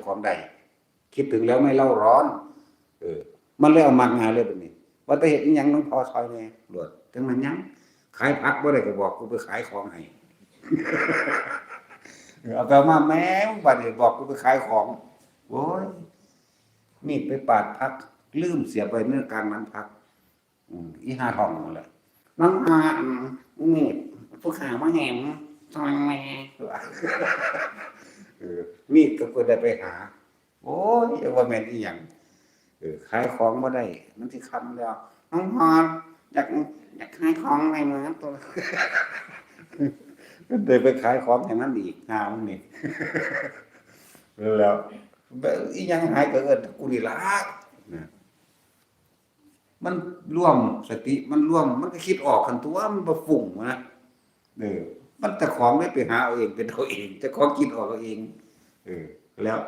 ຂອງໄດ້ ຄິດເຖິງແລ້ວໄມ່ເລົ່າຮ້ອນ ເອີ ມັນເລີຍເອົາມັກງ່າຍເລີຍບັດນີ້ ວ່າແຕ່ເຮັດອີ່ຫຍັງ ຫຼວງພໍ່ຊ່ອຍແດ່ ຫຼວດ ຈັ່ງແມ່ນຫຍັງ ຂາຍຜັກບໍ່ໄດ້ກໍບອກກູໄປຂາຍຂອງໃຫ້ ເອີ ເອົາໄປເອົາມາແມ່ງ ບັດນີ້ບອກກູໄປຂາຍຂອງ ໂອ້ຍ ມີດໄປປາດຜັກ ລືມສຽບໄວ້ໃນກາງໜັງຜັກ ອືມ ອີ່ຫ່າທ້ອງນັ້ນແຫຼະ ນ້ອງຮອດ ມີດຜູ້ຂ້າມາແຫມ ຊ່ອຍແດ່ ເອີ ມີດກໍບໍ່ໄດ້ໄປຫາ ໂອ້ຍ ວ່າແມ່ນອີ່ຫຍັງ ເອີ ຂາຍຂອງບໍ່ໄດ້ ມັນຊິຄ່ຳແລ້ວ ນ້ອງຮອດ ຢາກ ຢາກຂາຍຂອງໃຫ້ໝົດ ໄດ້ໄປຂາຍຂອງໃຫ້ມັນອີກ ຫາມັນນີ້ ແລ້ວ ອີ່ຫຍັງຫາຍກໍເອີ້ນກູນີ້ລະ ນະ ມັນລວມ ສະຕິມັນລວມ ມັນກໍຄິດອອກຫັ້ນຕົວະ ມັນບໍ່ຟຸ້ງນະ ເອີ ມັນເຈົ້າຂອງໄດ້ໄປຫາເອົາເອງ ເປັນເອົາເອງ ເຈົ້າຂອງຄິດອອກເອົາເອງ ເອີ ແລ້ວ